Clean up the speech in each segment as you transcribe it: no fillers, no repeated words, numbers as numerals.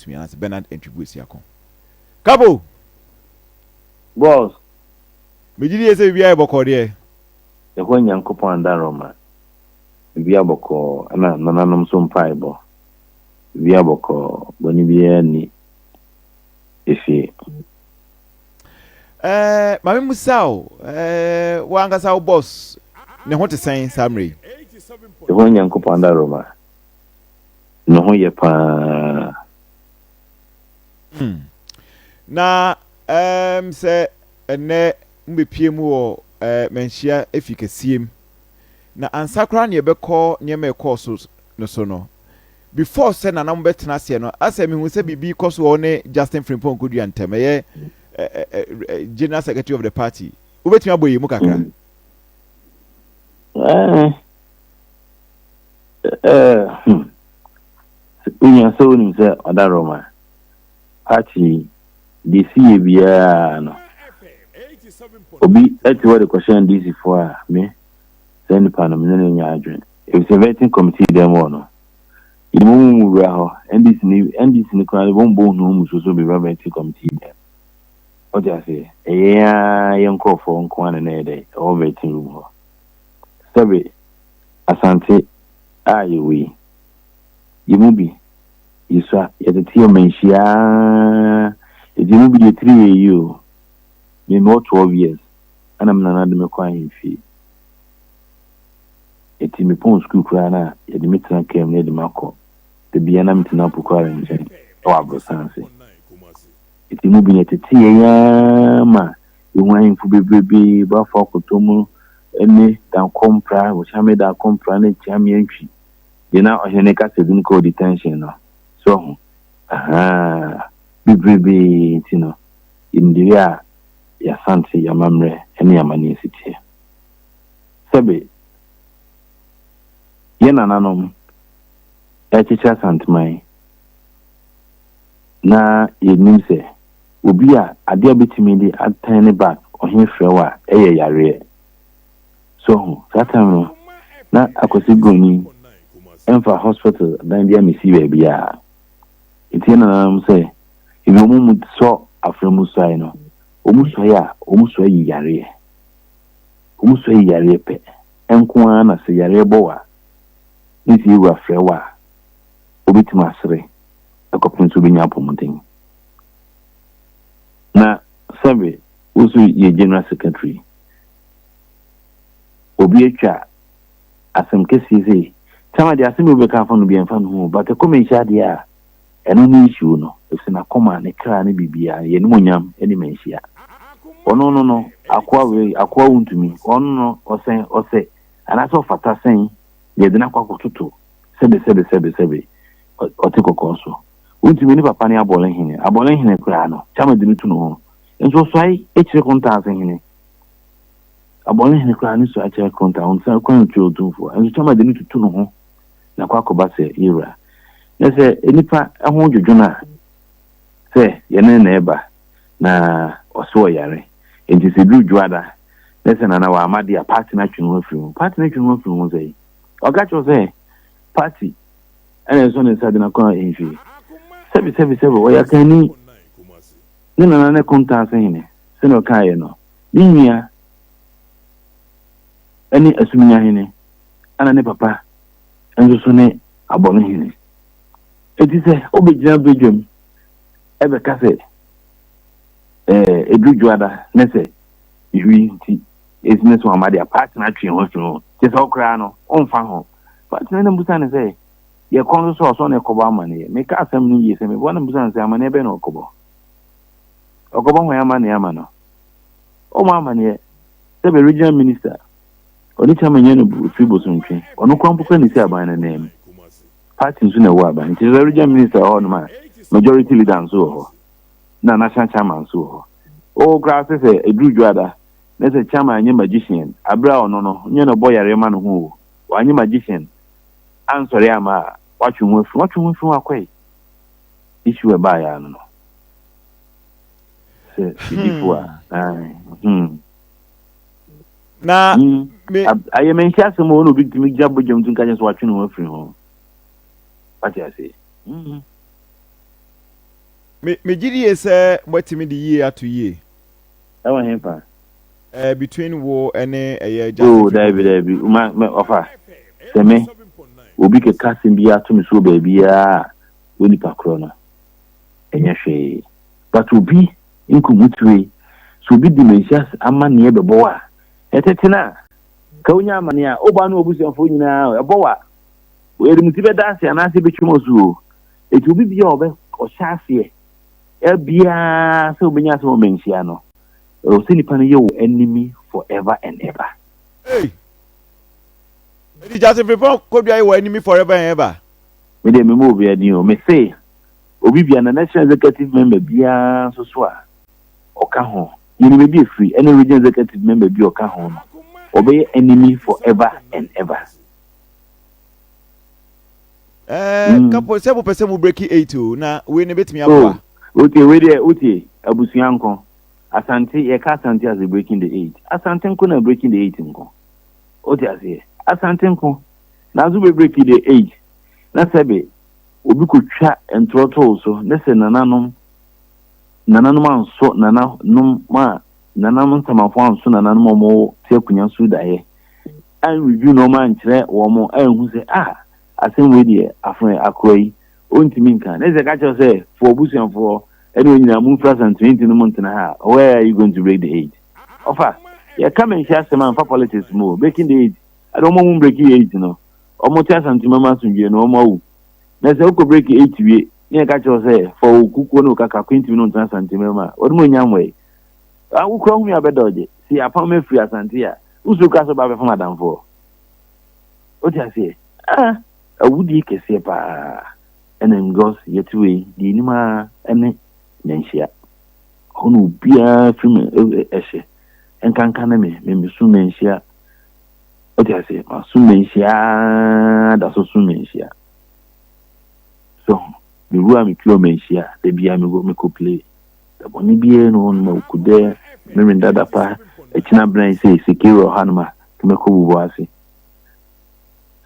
Tumi anaasɛ Bernard Antwi Boasiako. Kabo! Boss! Megye die sɛ biribiara yɛ bɔkɔɔ deɛ. Yehowa Nyankopɔn adaworoma, biribiara bɔkɔɔ, ɛna nananom nso mpaebɔ, biribiara bɔkɔɔ, bɔne biara nni efie. Ɛɛ, ma memmisa wo, ɛɛ, wo ankasa wo boss ne ho te sɛn saa mmerɛ yi? Yehowa Nyankopɔn adaworoma, Ne ho yɛ paa. Hmm. Na um, sɛ ɛnnɛ mobɛpie mu wɔ uh, manhyia efi kɛseɛ mu. Na ansa koraa na yɛbɛkɔ nneɛma ɛkɔɔ so no so no, before sɛ nana mobɛtena aseɛ no, asɛ mehu sɛ biribi kɔ so wɔ ne Justin Frimpong Kodua ntam, ɛyɛ uh, General Secretary of the party. Wobɛtumi abɔ yi mu kakra? Mm. Eh, Eh, hmm. Wonya sɛ wonim sɛ ɔda Roma party yi deɛ si yɛ biara no obi te hɔ de kɔhyɛ NDC foɔ a me saa nipa no me ne no nyɛ adwene efisɛ vetting committee dɛm wɔ no yɛde mo mu wura hɔ NDC ni NDC ni koraa wɔn bɔ ohun mu soso bi wura vetting committee dɛm wɔte aseɛ ɛyɛ yɛn ara yɛn nkorɔfoɔ nko ara na ɛyɛ dɛ ɛwɔ vetting room hɔ sɛbe Asante a yɛwɔ yi, yɛn mu bi, yɛsua, yɛtete yɛn manhyia ara, enti yɛn mu bi deɛ tiri yɛ yie o. Me mewɔ 12 years ɛna me nana de me kɔ ahemfie. Enti mepɔn sukuu koraa no a, yɛde me tena kaa mu na yɛde me akɔ. Da biara na metena Apokuare nkyɛn wɔ aborosan ase. Enti yɛn mu bi no yɛtete yɛn ara ma Yehu ahemfo bebrebe, Bafo Akoto mu ne Dankompra, Okyeame Dankompra ne Kyeame Antwi. Deɛ na ɔhene no ka sɛ ebinom kɔɔ detention no, so wahu? Ahaa, bebrebe nti no, yɛnim deɛ a yɛasante, yɛn amammerɛ ne yɛn amanneɛ si teɛ. Sɛbe yɛn nananom rekyekyere Asanteman na yɛnim sɛ Obi a adeɛ a obetumi de atɛn ne back ɔhe frɛ wo a ɛyɛ yareɛ. So wahu? Saa time no na Akwasi Broni ɛmfa hospital dan biara mesi baabiara. Nti yɛn nananom sɛ ebi wɔn mu sɔ afra mu suae no, wɔn suae a wɔn suae yi yareɛ. Wɔn suae yi yareɛ pɛ nko ara na sɛ yareɛ bɔ wo a ne sɛ yɛwura frɛ wo a wobɛtumi asere ɛkɔpem sɛ wobɛnya apɔmuden. Na sɛbe wo so yɛ general secretary obi atwa asɛm kɛseɛ sei sama deɛ asɛm bi wobɛka afa no bi ɛmfa no ho but ɛkɔ manhyia adeɛ a ɛno ne issue no ɛfisɛ n'akoma ne kra ne biribiara yɛ animuonyam ne manhyia ɔno no no akoa wei akoa wontumi ɔno no ɔsɛn ɔsɛ anaasɛ ɔfata sɛn yɛde no akɔ akɔtoto sɛbe sɛbe sɛbe sɛbe ɔte kɔkɔɔ so Wontumi ne papa ne abɔle hene. Abɔle hene koraa no, Kyama de no tu ne ho. Nso ɔsuae kyerɛ Kontaa ase hene. Abɔle hene koraa ne suae kyerɛ Kontaa, ɔnsa kwan ntua Otumfoɔ. Nso Kyama de no tutu ne ho na akɔ akɔba sɛ yewura. Na sɛ nnipa ho dwodwo no a, sɛ yɛne no na ɛba, na ɔse ɔyare. Enti sɛ ɛduru Dwoada, na sɛ Nana wamma de a, party no atwe ne ho afiri ho. Party no atwe ne ho afiri ho sɛn? Ɔka kyerɛ wo sɛ party ɛna ɛsɔ ne nsa de no akɔ ahemfie. Sɛbi sɛbi sɛbi ɔyɛ akanni ne nana ne kontaase hene sɛnea ɔkaeɛ no ne nua ne asuminya hene ɛna ne papa nso so ne abɔno hene. Eti sɛ wobɛgyina badwam ɛbɛka sɛ ɛɛ ɛduru dwoada ne sɛ wi nti ɛsi ne so ama deɛ paati no atwe ho afiri ho kyɛ sɛ ɔkoraa no ɔmfa ho. Fatima na mbusa no sɛ, Yɛkɔ nso so a, ɔsɛ ɔne kɔbɔ amanneɛ. Meka asɛm no yie sɛ meboa na mbusa no sɛ, amanneɛ bɛn na ɔkɔbɔ? Ɔkɔbɔ hwan amanneɛ ama no? Ɔmmɔ amanneɛ. Sɛ bɛ regional minister, ɔne chairman nyɛ no firi Bosontwe. Ɔno koraa mpo koraa na ɛsi aban no nan mu. Party nso na ɛwɔ aban. Nti sɛ regional minister wɔ hɔnom a, majority leader nso wɔ hɔ. Na national chairman nso wɔ hɔ. Wo koraa sɛ sɛ ɛduru dwoada na sɛ chairman nyɛ magician, aberɛ a ɔno no, nyɛ na ɔbɔ yareɛ ma no ho o. Wannye magician ansɔre amma a watwe ho afiri watwe ho afiri ho akɔe issue a ɛbaeɛ ano no sɛ bidifo a hmm. Na me ayɛ me nhyɛ asɛm o na obi tumi gya bɔgyam nti nka kyerɛ sɛ watwe ne ho afiri ho wate ase. Me megye die sɛ moatumi de yie ato yie. Ɛwɔ hefa? Between wo ne ɛyɛ Justin Oh, Frimpong. daabi, daabi. Ma, me, ɔfa. Sɛ me, obi keka asɛm bi ato me so wɔ baabiara a, wo nipa korɔ no, ɛnyɛ hwee. But obi nkumutire, sɛ obi di manhyia amanneɛ bɛbɔ wo a, ɛtete no a, ka wonya amanneɛ a, woba ne w'abusuafoɔ nyinaa ɛbɔ wo a, yɛde mo ti bɛda ase anaasɛ ɛbɛtwam asu o. Enti obi biara a ɔbɛ, ɔhyɛ aseɛ biara sɛ wobɛnya asɛm wɔ manhyia no, ɛwɔ sɛ nipa no yɛ wo enemy forever and ever. Hey! Enti Justin Frimpong Kodua yɛ wɔ enemy forever and ever? Me deɛ memmɔ obiara din o. Me se obi biara na national executive member biara nso so a ɔka ho, yɛnim baabi a ɛfiri, ɛne regional executive member bi a ɔka ho no, ɔbɛyɛ enemy forever and ever. Ɛɛ kapo sɛ mopɛ sɛ mo breaki eight o na wei no ebetumi aboa. Oh wotie wei deɛ wotie abusua nko Asante yɛka Asante as a breaking the eight Asante nko na breaking the eight nko wote aseɛ Asante nko nanso bɛ breaki the eight na sɛbe obi kotwa ntorɔ to wo so ne sɛ nananom nananom anso nananom a nananom nsamanfoɔ anso nananom a wɔn te akonnwa so daeɛ an review nnoɔma ankyerɛ wɔn anhu sɛ ah asɛm wei deɛ afono akoa yi ɔntumi nka ne sɛ ka kyerɛ sɛ fo abusuafoɔ ɛne wɔn nyinaa momfiri Asantene nti no montena ha a where are you going to break the eight ɔfa yɛka manhyia asɛm a mfa politics mu o breaking the eight ɛde wɔn a wɔn breaking eight no wɔn te Asantuma mu asomdwie no wɔn awu na sɛ wokɔ break eight wie ne yɛka kyerɛ sɛ fa wo kukuo ne wo kaka kwentimi no ntena Asantuma mu a wɔde mo nyam wɔ yi wokura humi abɛdɔgye si apam afiri Asante a Wosuro koraa sɛ ɔba abɛfam adamfoɔ. Wote aseɛ? Ah, awudie kɛseɛ paa. Ɛna because yɛte wei, deɛ yɛnim ara ne manhyia. Hɔ na obiara firi me ɛhyɛ. Nkanka ne me, me meso manhyia. Wote aseɛ? Maso manhyia ara da so so manhyia. So, mewura me pure manhyia, da biara mekɔ play. Da bɔne biara nni hɔ nom a oku dɛ Memen dada pa akyina bena yi sɛ sekere wɔ hanom a nka mɛkɔ bobɔ ase.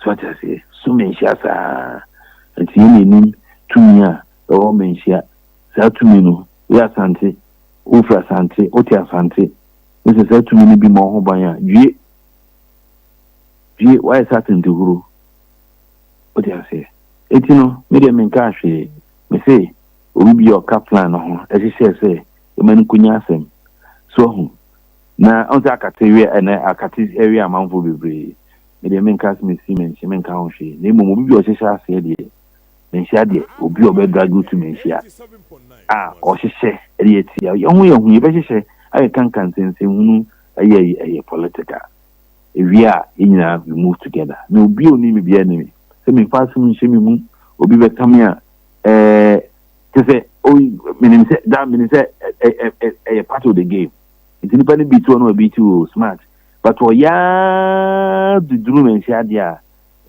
So ate aseɛ? So manhyia saa? Nti yɛn na yɛnim tumi a ɛwɔ manhyia. Saa tumi no, woyɛ Asante, wofiri Asante, wote Asante, ne sɛ saa tumi no bi mmɔ wo ho ban a, due! Due! Woayɛ sɛ atentehuro. Wote aseɛ? Enti no, me deɛ menkaa hwee. Mese, Obi bi a ɔka plan no ho hyehyɛɛ sɛ yɛma no nkonya asɛm. So wahu? Na ɔn sɛ akate we ɛnɛ akate ɛwe amanfoɔ bebree. Me deɛ menka sɛ mesi menhye menka ho hwee. Na mmom obi bi a ɔhyehyɛ aseɛ deɛ menhyia deɛ obi a ɔbɛ drag you to menhyia a ɔhyehyɛ ɛde atia yɛn ho yɛn ho yɛbɛhyehyɛ ayɛ kanka nsɛnsɛnhunu ɛyɛ ɛyɛ political. Ewie a yɛn nyinaa we move together. Na obi a onim me biara nim me sɛ memfa asɛm nhyɛ me mu obi bɛka me a ɛɛ te sɛ oyi menim sɛ da menim sɛ ɛyɛ part of the game nti nipa no bi ti hɔ no bi ti o smart but ɔyaa duduru na nhyɛ adeɛ a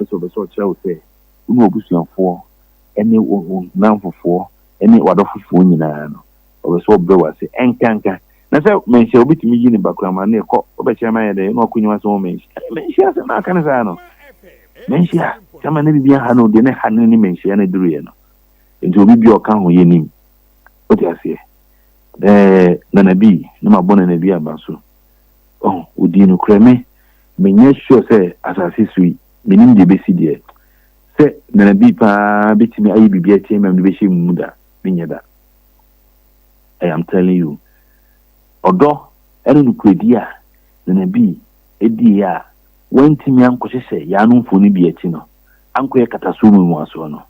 ɛsɛ ɔbɛ sɛ ɔkyerɛ wo sɛ wo ne w'abusuafoɔ ɛne wo namfofoɔ ɛne w'adɔfofoɔ nyinaa no ɔbɛ sɛ ɔbrɛ w'ase ɛnkanka na sɛ manhyia obi tumi yi ne ba koraa ma ne kɔ ɔbɛkyerɛ ma yɛ dɛ ɛna ɔkɔ nyima sɛ wɔn manhyia manhyia sɛ na aka ne saa no Manhyia sɛ ma ne biribi aha no deɛ ne ha no ne manhyia no duruiɛ no nti obi bi a ɔka ho yɛnim wote aseɛ ɛɛ nana bi ne mabɔ nana bi aba so ɔho ɔdii nokorɛ me menyɛ sure sɛ asase so yi menim deɛ bɛsi deɛ sɛ nana bi paa bɛtumi ayɛ biribi atia me a mede bɛhyɛ mu da menyɛ da I am telling you ɔdɔ ɛne nokorɛdi a nana bi ɛdiiɛ a wantumi ankɔhyehyɛ yaanomfoɔ no bi akyi no ankɔyɛ katasoɔ mmuasoɔ no,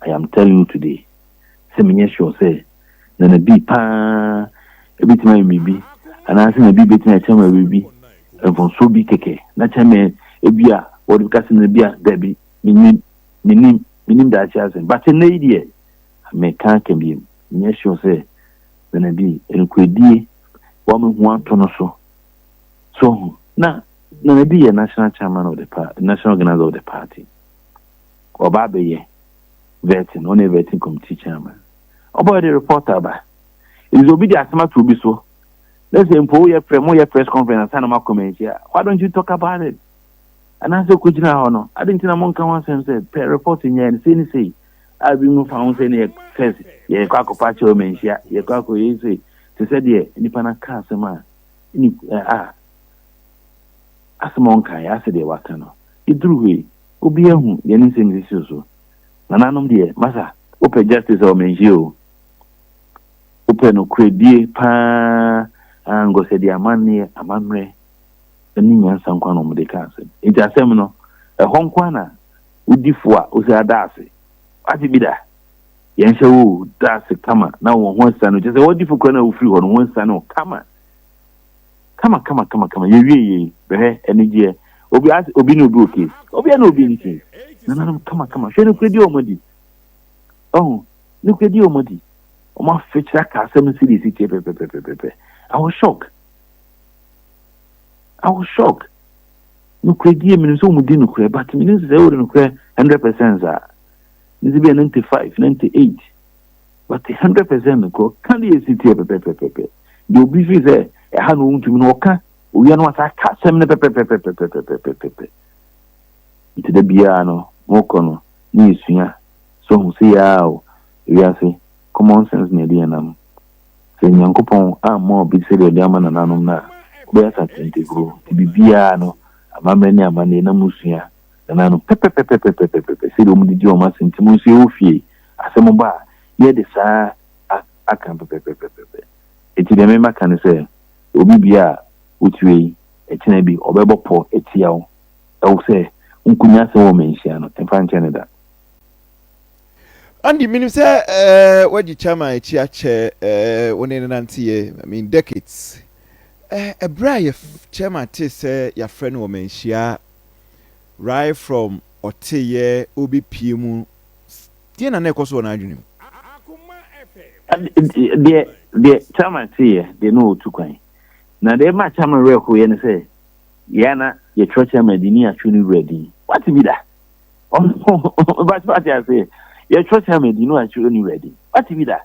I am telling you today sɛ menyɛ sure sɛ Nana B paa bɛtumi ayɛ biribi anaasɛ Nana B bɛtumi akyɛ ma biribi mfomsoɔ bi kɛkɛ na kyɛ me ebi a wɔde bɛka sɛ Nana B a dabi menim menim menim daakye asɛm but nnɛ yi deɛ meka aka biem menyɛ sure sɛ Nana B nokorɛdie wɔamehu ato no so so ho na Nana bi yɛ national chairman of the party, national organizer of the party. Ɔba abɛyɛ vetting, ɔno yɛ vetting committee chairman. Ɔbɔ de report aba. Nti obi de asɛm ato obi so. Let's say mpo woyɛ press, moyɛ press conference ansa na moakɔ manhyia. Why don't you talk about it? Anaasɛ kɔgyina hɔ no, ade nti na monka ho asɛm sɛ pɛ report nyɛ no sei ne sei. A bi mu fa ho sɛ ne yɛ first yɛkɔ akɔpa kyɛw manhyia, yɛkɔ akɔ yɛ sei te sɛ deɛ nipa no aka asɛm a ne a asɛm a ɔnkaeɛ asɛ deɛ waka no. Yɛduru hɔ yi, obi ahu deɛ ne nsɛm sisi so. Nananom deɛ, masa, wopɛ justice a ɔmanhyia o. Wopɛ nokorɛdie paa a nkɔsɛ deɛ amanneɛ, amammerɛ ne nyansa nko na wɔde ka asɛm. Nti asɛm no, ɛhɔ nko na wodi fo a wosɛ ada ase. Wate bi da? Yɛnhyɛ wo da ase kama na wɔn ho asiane no. Kyerɛ sɛ wɔdi fo koraa na wofiri hɔ no, ho asiane wo kama. Kama kama kama kama. Yɛwie yei, bɛhwɛ anigyeɛ. Obi ase obi ne obi wɔ case. Obi ne obi ni case. Nananom kama kama. Hwɛ nokorɛdie a wɔn adi. Ɔho, nokorɛdie a wɔn adi. Wɔn afekyerɛ aka asɛm no sɛdeɛ esi teɛ pɛpɛpɛpɛpɛ. I was shocked. I was shocked. Nokorɛdie, menim sɛ wɔn di nokorɛ, but menim sɛ wɔde nokorɛ 100% saa. Nti bi yɛ 95, 98. But 100% nokorɛ, ɔka deɛ esi teɛ pɛpɛpɛpɛpɛ. Deɛ obi fi sɛ ɛha na ɔntumi no ɔka, owia no wasa aka asɛm no pɛpɛpɛpɛpɛpɛpɛpɛ. Nti da biara no, mokɔ no, ne yɛsua. So hu sɛ yɛa o, ewiase, common sense na ɛde yɛn nam. Sɛ Nyankopɔn amma obi sɛdeɛ ɔde ama nananom no a, wobɛyɛ asatentehuro. Nti biribiara no, amammerɛ ne amanneɛ na musua nananom pɛpɛpɛpɛpɛpɛpɛ sɛdeɛ wɔn didi wɔn ase. Nti mo nso yɛwɔ fie, asɛm ba a, yɛde saa aka pɛpɛpɛpɛpɛ. Nti deɛ mema ka ne sɛ, obi bia a wotue yi, ɛkyena bi, ɔbɛbɔ pɔ atia wo. Ɛwo sɛ, nkonya asɛm wɔ manhyia no, ɛmfa nkyɛn ne da. Andy, menim sɛ wagye chairman akyi akyɛ, wo ne no nanteɛ, I mean, decades. Ɛberɛ a yɛ chairman te sɛ yɛafrɛ no wɔ manhyia, right from ɔteyɛ ɔbɛpie mu, deɛ na na ɛkɔ so wɔ n'adwene mu? Deɛ chairman teeɛ deɛ na ɔtu kwan. Na deɛ ɛma chairman werɛ hoeɛ ne sɛ, yɛa na yɛtwerɛ chairman din ne yɛatwerɛ no wura din. Wate bi da? Wate ase? Yɛtwerɛ chairman din ne yɛatwerɛ no wura din. Wate bi da?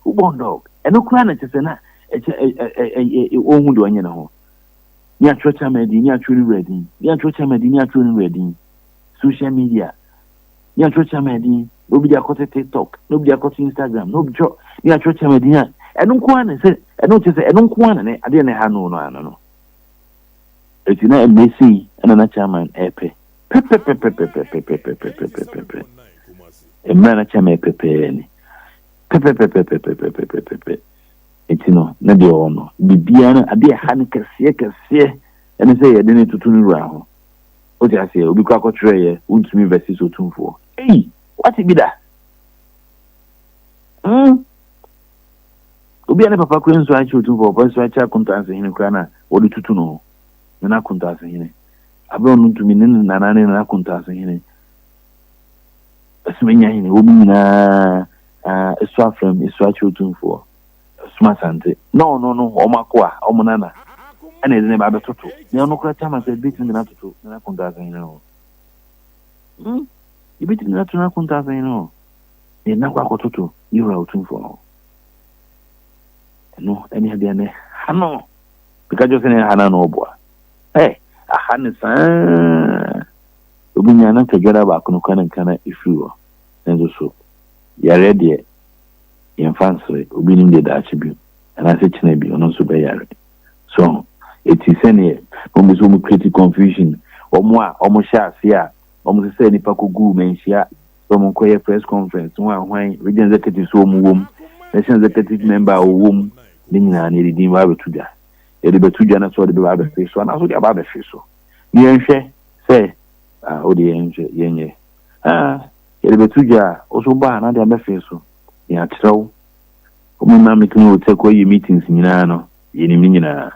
Wobɔn dog. Ɛno koraa na kyerɛ sɛ na ɛkyɛ ɔnhu deɛ ɔnyɛ ne ho. Ne yɛatwerɛ chairman din ne yɛatwerɛ no wura din. Ne yɛatwerɛ chairman din ne yɛatwerɛ no wura din. Social media. Ne yɛatwerɛ chairman din. Na obi de akɔto TikTok. Na obi de akɔto Instagram. Na obi twerɛ ne yɛatwerɛ chairman din a ɛno nko ara na sɛ ɛno kyerɛ sɛ ɛno nko ara na ne adeɛ na ɛha no no ano no. Eti na mmerɛ sei ɛna na chairman ɛpɛ pɛpɛpɛpɛpɛpɛpɛpɛpɛpɛpɛpɛ. Mmerɛ na chairman ɛpɛ pɛɛ ni pɛpɛpɛpɛpɛpɛpɛpɛpɛ. Eti no na deɛ ɔwɔ no biribiara no adeɛ ɛha no kɛseɛ kɛseɛ ɛne sɛ yɛde ne toto no wura ho. Wote aseɛ? Obi kɔ akɔtwerɛ yɛ wontumi versus Otumfoɔ. Ei, wate bi da? Obi a ne papa kura nsuo akyɛ Otumfoɔ, papa nsuo akyɛ Akontansehene koraa na wɔde tutu no ho. Nana Akontansehene. Abere ɔno ntumi ne nana ne nana Akontansehene. Ɛsomanya hene, wɔn nyinaa esu afrɛm, esu akyɛ Otumfoɔ. Ɛsom Asante. Na ɔno no, wɔn akoa, wɔn nana, ɛna ɛde ne ba abɛtoto. Na ɔno koraa kyama sɛ ebetumi de n'atoto nana Akontansehene ho. Ebetumi de n'ato nana Akontansehene ho. Na yɛn akɔ akɔtoto yɛwura Otumfoɔ ho. Ɛno ɛne adeɛ ne ha no. Bika kyerɛ sɛ ne ha no na ɔboa. Ɛ aha ne saa. Obi nya na nkadwara baako no kora ne nka na efiri hɔ. Nanso so yareɛ deɛ yɛmfa nsere. Obi nim deɛ daakye bi anaasɛ kyena bi ɔno nso bɛyare. So eti sɛneɛ wɔn bi so wɔn create confusion. Wɔn a wɔn hyɛ ase a wɔn sɛ nipa kogu manhyia sɛ wɔn nkɔyɛ press conference wɔn a hwan region executive so wɔn wɔ mu, national executive member a wɔwɔ mu ne nyinaa no yɛde din ba abɛto dwa. Yɛde bɛto dwa na sɛ ɔde bɛba abɛfe so anaasɛ ɔde aba abɛfe so. Ne yɛnhwɛ sɛ ah ɔde yɛnhwɛ yɛnyɛ ah yɛde bɛto dwa a ɔso ba a na de abɛfe so. Ne akyerɛw wɔn mmaa mi tumi wɔ tɛ kɔ yɛ meetings nyinaa no yɛnim ne nyinaa.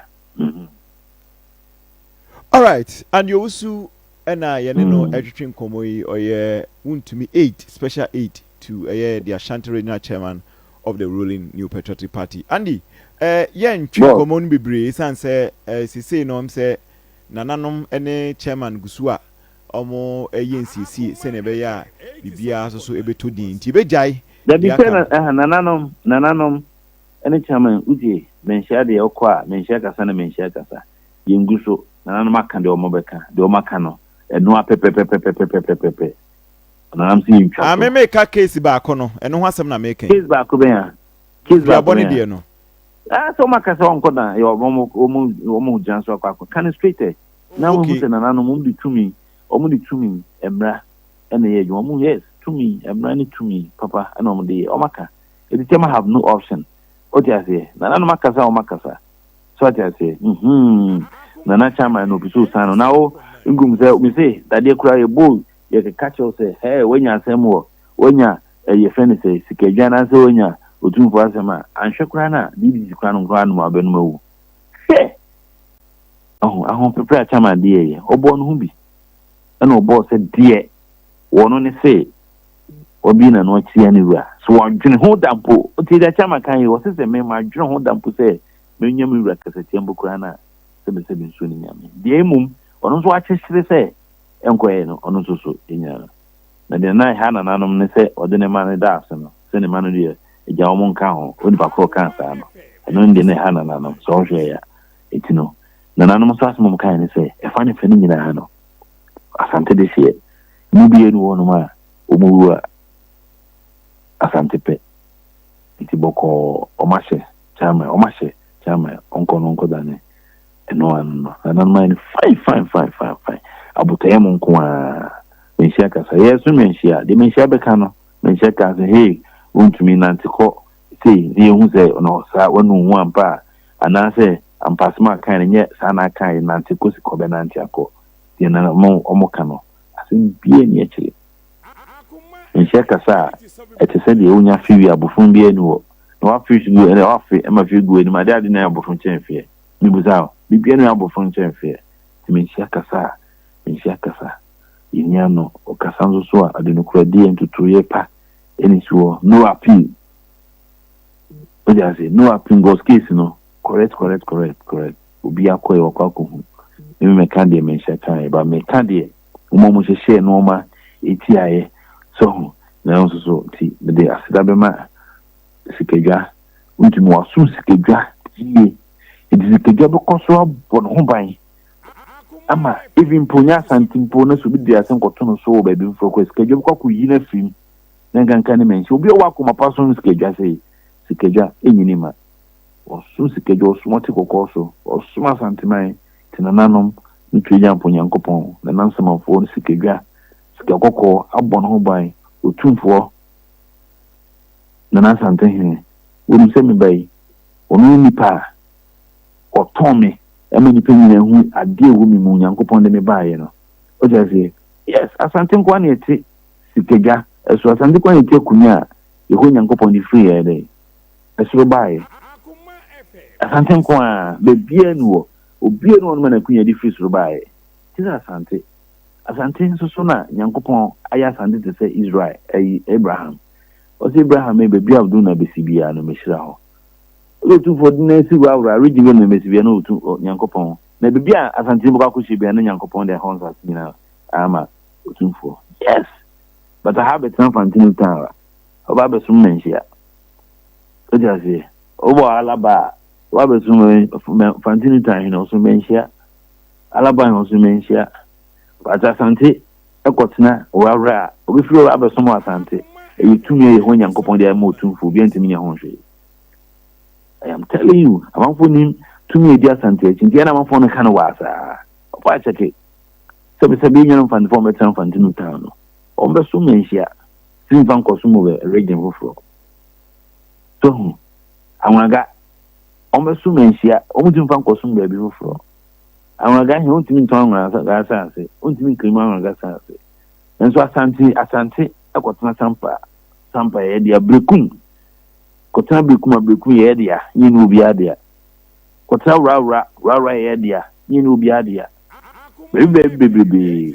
Alright, Andy Owusu ɛna yɛne no ɛtwetwe nkɔmmɔ yi. Ɔyɛ Wontumi aide, special aide to ɛyɛ the Ashanti Regional Chairman of the ruling New Patriotic Party. Andy, yɛntwe nkɔmmɔ no bebree ɛsiane sɛ seesei no sɛ nananom ne chairman gu so a ɔmo ɛyɛ nsiesie sɛnea ɛbɛyɛ a biribiara nso so ɛbɛtɔ din, nti ɛbɛgyae. Dabi sɛ nananom ɛne chairman wotie manhyia deɛ ɔkɔ a manhyia kasa na manhyia kasa yɛngu so. Nananom aka deɛ ɔmo bɛka, deɛ ɔmo aka no ɛnoa pɛpɛpɛpɛpɛpɛpɛpɛ. Nananom sɛ yɛntwa Ah, so. me meka case baako no, ɛno ho asɛm na meka yi. Case baako bɛn a? Case baako Duabɔ ne bɛn a? deɛ no. Ah, sɛ wɔn aka sɛ ɔnkɔ dan, yɛ wɔn wɔn wɔn gyina so akɔ akɔ. Ka no straight ɛ. Na Oh, wɔn hu okay. sɛ nananom wɔn de tumi, wɔn de tumi mmra ɛna ɛyɛ adwuma. Wɔn yes, tumi mmra ne tumi papa ɛna wɔn de yɛ. Wɔn aka. Eti kyɛma have no option. Wote aseɛ? Nananom akasa a wɔn akasa. So ate aseɛ? Mhm. Nana chairman no opi so san no. Na wo ngum sɛ me se dadeɛ kura yɛ bowl yɛkeka kyerɛ wo sɛ hɛɛ woanya asɛm wɔ woanya eh, yɛfrɛ no sɛ sikadwa anaasɛ woanya otumfoɔ asɛm a anhwɛ koraa no a BBC koraa no koraa nom abɛnom awu. Hwɛ! Ɔho ahopeprɛ a chairman de yɛyɛ ɔbɔɔ ne ho bi ɛna ɔbɔɔ sɛ deɛ wɔno ne se wabue n'ano atia ne wura. So wadwene ho da mpo? Ɔte deɛ chairman kan yi ɔse sɛ me madwene ho da mpo sɛ menya me wura kasatia mpo koraa no a sɛbesɛbe nsuo ne nyame. Deɛ mmom ɔno nso akyekyere sɛ ɛnkɔɛ no ɔno nso so nya no. Na deɛ na ɛha nananom ne sɛ ɔde ne mma no da ase no, sɛ ne mma no deɛ agya wɔn nka ho, onipa korɔ kaa saa no, ɛno ne deɛ na ɛha nananom, sɛ ɔhwɛ ya. Eti no, nananom nso asɛm a wɔkae ne sɛ, ɛfa ne fɛ no nyinaa no, Asante de hyeɛ, mu biara ni hɔnom a wɔn wu a Asante pɛ. Nti bɔkɔɔ wɔn ahyɛ chairman, wɔn ahyɛ chairman, ɔnkɔ no ɔnkɔdane. Ɛno ano no, nananom ayɛ no fine fine fine fine fine. Abotɔyam nko ara. Manhyia kasa. Yɛ so manhyia. Deɛ manhyia bɛka no, manhyia kaa sɛ, hey, wontumi nante kɔ sei na yɛhu sɛ ɔno saa wanu ho ampa a, anaasɛ ampa asɛm a kan no nyɛ saa na aka yɛ nante kɔ si kɔ bɛnante akɔ. Deɛ na ɔmo ɔmo ka no, asɛm biara nni akyire. Manhyia kasa a, ɛte sɛ deɛ wonya fe wie abofon biara nni hɔ. Na wafe so gu, ɛnna wafe ma fe gu anim ade ade na abofon kyɛn feɛ. Mebisa wo, biribiara nni abɔfo nkyɛn mfeɛ, nti menhyia kasa a, menhyia kasa. Yɛnni ano, ɔkasa nso so a, ɔde nokorɛdie, ntotoeɛ pa ɛna ɛsi hɔ. No appeal. Wote ase? No appeal, because case no, correct, correct, correct, correct. Obi akɔ yɛ, wakɔ akɔhu. Me mɛka deɛ menhyɛ kaeɛ, but meka deɛ wɔn a wɔhyehyɛɛ nneɛma ɛtiaeɛ. So ho, na nso so, nti mede aseda bɛma sikadwa. Wontumi wasom sikadwa yie. Nti sikadwa bɛkɔ so abɔ ne ho ban ama even mpo nyɛ Asante mpo na sɛ obi de asɛm kɔto no so wɔ baabi foforɔ kɔ sikadwa bɛkɔ akɔyi no afiri mu na nkanka ne manhyia. Obi a ɔwɔ akoma pa som sikadwa sɛ sikadwa ɛnyini ma. Ɔsom sikadwa, ɔsom ɔte kɔkɔɔ so, ɔsom Asanteman, nti nananom ne Tweagyampɔ Nyankopɔn, nana Nsamanfoɔ ne sikadwa, sika kɔkɔɔ abɔ ne ho ban, Otumfoɔ Nana Asantehene, wonim sɛ me ba yi, ɔno ne nipa a ɔtɔn me ma nipa nyinaa hu adeɛ a ɛwɔ me mu, Nyankopɔn de me baeɛ no. Wote aseɛ? Yes, Asante nkoa na ɛte sikadwa ɛso, Asante nkoa na ɛte akonnwa a Yehowa Nyankopɔn de firi yɛn dɛn? Ɛsoro baeɛ. Asante nkoa, baabiara ni hɔ, obiara ni hɔ no ma n'akonnwa de firi soro baeɛ. Te sɛ Asante. Asante nso so na Nyankopɔn ayɛ Asante te sɛ Israel, ɛyi, Abraham. Ɔse Abraham ee baabi a wode wo nan bɛsi biara no mɛhyira hɔ. Ɔse Otumfoɔ de nan si Wawra region bi a nan bɛsi biara na Otum Nyankopɔn na baabi a Asanteni bɛkɔ akɔhyɛ biara na Nyankopɔn de ɛhɔ nsase nyinaa ama Otumfoɔ. Yes! But aha bɛtena Mfantini town a ɔba abɛsom manhyia. Wote aseɛ? Wobɔ Alaba a ɔba abɛsom Mfantini town hene ɔsom manhyia. Alaba hene ɔsom manhyia. But Asante kɔtena Worawora a, obefiri hɔ abɛsom wɔ Asante. Ɛyɛ tumi a Yehowa Nyankopɔn de ama otumfoɔ, obiara ntumi nyɛ ho hwee. I am telling you, amanfoɔ nim tumi a ɛdi Asante akyi, nti ɛna amanfoɔ no ka no waa saa. Ɔkɔ akyɛke. Sɛbisɛbi yɛn nuanom Mfantefoɔ a wɔbɛtena Mfante no town no, wɔbɛsom manhyia, sɛ mfa nkɔsom wɔ region foforɔ. So ho, Anwraga, wɔbɛsom manhyia, wɔntumi mfa nkɔsom baabi foforɔ. Anwraga he, ontumi ntɔn anwraga asaase, ontumi nklemu anwraga asaase. Nanso Asante, Asante kɔtena Sampa, Sampa yɛ dea, Berekum, kɔtena Berekum a, Berekum yɛ dea, nyɛ ne obiara dea. Kɔtena Wrawra, Wrawra yɛ dea, nyɛ ne obiara dea. Baabi baabi bebrebee,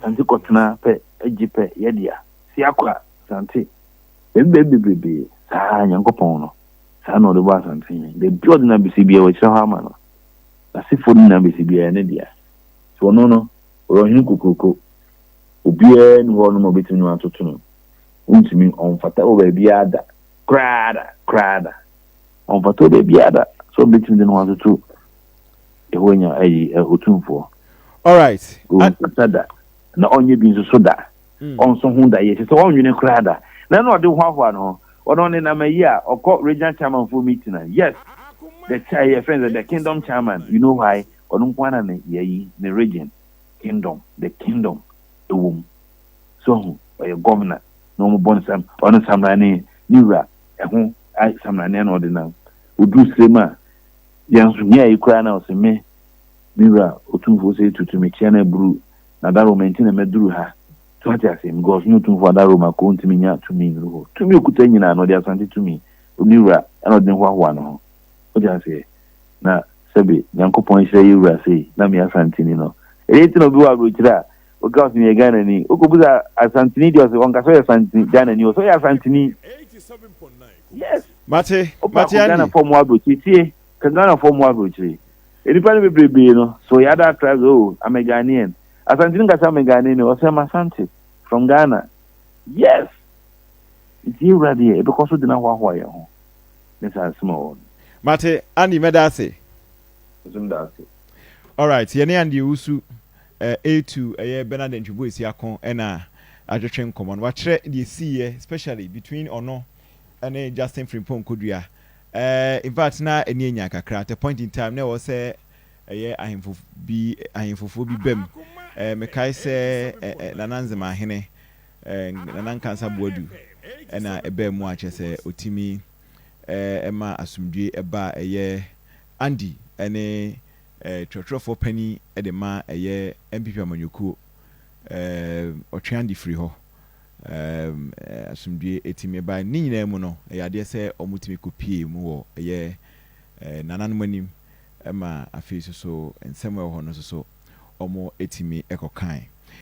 Asante kɔtena pɛ, gye pɛ, yɛ dea. Siakwa, Asante, baabi baabi bebrebee, saa Nyankopɔn no, saa na ɔde bɔ Asante he. Baabi a ɔde no abesi biara, wahyira hɔ ama no. N'asefoɔ no nyinaa bɛsi biara ne dea. Nti ɔno no, ɔyɛ ɔhene kokuroko. Obiara nni hɔ nom a ɔbɛtumi ne no atoto no. Wontumi, ɔmfata wɔ baabiara da. Koraa da, koraa da. Ɔmfata wɔ baabiara da sɛ ɔbɛtumi de ne ho atoto Yehowa nya ayi, Otumfoɔ. Alright. Ɔmfata da, na ɔnyɛ bi nso so da. Ɔnso ho da yɛ sɛ ɔnwene koraa da na ɛna ɔde hoahoa no ho. Ɔno ɔne nam ayi a ɔkɔ regional chairman for meeting a, yes, the chair yɛ friends, the kingdom chairman. You know why? Ɔno nko ara ne yɛyi ne region kingdom, the kingdom ɛwɔ mu so ho. Ɔyɛ governor na ɔmo bɔ nsam, ɔno samrane ne wura ɛho samrane na ɔde nam oduru srem a yɛn nso nyɛ ayi koraa na ɔsɛ me wura Otumfoɔ sɛ tutu me kyia na aburu na daroma nti na mɛduru ha so, ate ase? Because ne Otumfoɔ adaroma ko ntumi nya tumi nnuru hɔ. Tumi okuta nyinaa na ɔde Asante tumi ne wura ɛna ɔde ne hoahoa ne ho, ɔde aseɛ. Na sɛbi Nyankopɔn nhyira yɛ wura sei na me Asanteni no ɛyɛ ti na obi wɔ aburokyire a oka ɔsɛ meyɛ Ghana ni, okɔbusa Asanteni deɛ, ɔsɛ ɔnkasa ɔyɛ Asanteni Ghana ni, ɔsɛ ɔyɛ Asanteni, yes. Mate. Ɔpa mate. Akɔ Ghana Andy fɔ mu aburokyire tie ka Ghana fɔ mu aburokyire nipa no bebrebe no so yɛ other tribes, "Oh, I'm a Ghanaian." Asanteni nkasa, "I'm a Ghanaian." Ɔsɛ, "I'm Asante from Ghana." Yes, nti yɛwura deɛ ɛbɛkɔ so de no ahoahoa yɛn ho ne saa nsɛm a ɔwɔ no. Mate, Andy, mɛda ase. Nso da ase. Alright, yɛne Andy Owusu A2 ɛyɛ Bernard Ntwibo Esiako ɛna atwetwe nkɔmmɔ no. Wakyerɛ deɛ siiɛ, especially between ɔno ɛne Justin Frimpong Kodua. In fact, na ɛni anya kakra at a point in time na ɛwɔ sɛ ɛyɛ ahemfo bi, ahemfofoɔ bi bɛm. Mekae sɛ Nana Nzemahene, Nana Nkansa Boadu ɛna ɛbɛɛ mu akyerɛ sɛ ɔtumi ɛma asomdwe ɛba. Ɛyɛ Andy ɛne twerɛtwerɛfoɔ panin ɛde ma ɛyɛ NPP amanyɔkuo, ɔtwe Andy firi hɔ. Asomdwe ɛtumi ɛba. Ne nyinaa mu no, ɛyɛ adeɛ sɛ ɔmotumi kɔpie mu wɔ ɛyɛ nananom anim, ɛma afei nso so nsɛm a ɛwɔ hɔ no nso so ɔmo ɛtumi ɛkɔkae.